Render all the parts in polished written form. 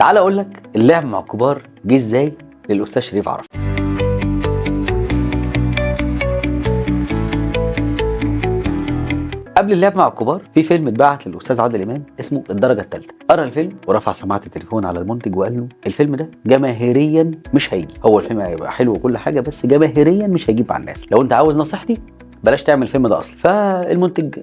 تعال اقول لك اللعب مع الكبار جه ازاي للاستاذ شريف عرفة. قبل اللعب مع الكبار في فيلم اتبعت للاستاذ عادل امام اسمه الدرجة الثالثة. قرا الفيلم ورفع سماعه التليفون على المنتج وقال له الفيلم ده جماهيريا مش هيجي، هو الفيلم هيبقى حلو وكل حاجة بس جماهيريا مش هيجيب مع الناس، لو انت عاوز نصيحتي بلاش تعمل الفيلم ده اصلا. فالمنتج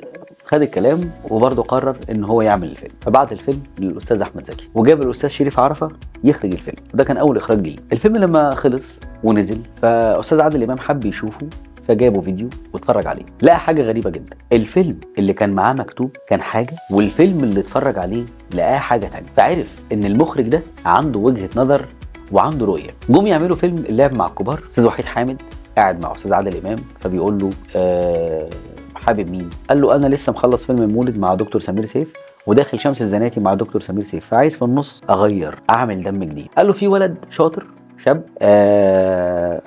خد الكلام وبرضه قرر ان هو يعمل الفيلم، فبعت الفيلم للاستاذ احمد زكي وجاب الاستاذ شريف عرفة يخرج الفيلم، وده كان اول اخراج ليه. الفيلم لما خلص ونزل فاستاذ عادل امام حب يشوفه، فجابوا فيديو واتفرج عليه، لقى حاجة غريبة جدا، الفيلم اللي كان معاه مكتوب كان حاجة والفيلم اللي اتفرج عليه لقاه حاجة تانية، فعرف ان المخرج ده عنده وجهه نظر وعنده رؤية. جم يعملوا فيلم اللعب مع الكبار، استاذ وحيد حامد قاعد مع استاذ عادل امام فبيقول له حابب مين؟ قال له انا لسه مخلص فيلم المولد مع دكتور سمير سيف وداخل شمس الزناتي مع دكتور سمير سيف، فعايز في النص اغير اعمل دم جديد. قال له في ولد شاطر شاب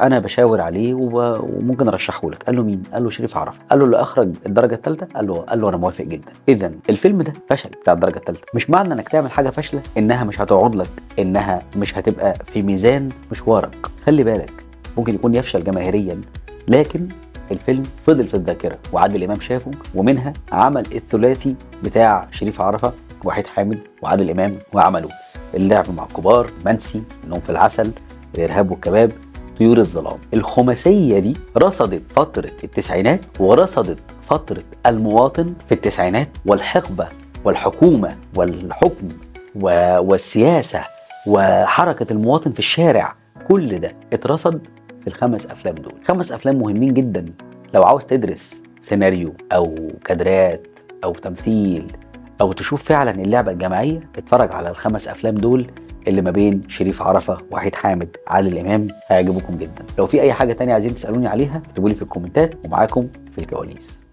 انا بشاور عليه وممكن ارشحه لك. قال له مين؟ قال له شريف عرفة. قال له اللي اخرج الدرجة الثالثة؟ قال له انا موافق جدا. اذا الفيلم ده فشل بتاع الدرجة الثالثة، مش معنى انك تعمل حاجة فاشلة انها مش هتقعد لك، انها مش هتبقى في ميزان مشوارك. خلي بالك ممكن يكون يفشل جماهيريا لكن الفيلم فضل في الذاكرة وعادل امام شافه، ومنها عمل الثلاثي بتاع شريف عرفة وحيد حامد وعادل امام، وعملوا اللعب مع الكبار، منسي، النوم في العسل، الارهاب والكباب، طيور الظلام. الخماسيه دي رصدت فترة التسعينات ورصدت فترة المواطن في التسعينات، والحقبه والحكومة والحكم والسياسة وحركه المواطن في الشارع، كل ده اترصد في الخمس افلام دول. 5 افلام مهمين جدا لو عاوز تدرس سيناريو او كادرات او تمثيل او تشوف فعلا اللعبة الجماعية، اتفرج على ال5 افلام دول اللي ما بين شريف عرفة، وحيد حامد، عادل امام، هيعجبوكم جدا. لو في اي حاجة تانية عايزين تسالوني عليها اكتبوا لي في الكومنتات، ومعاكم في الكواليس.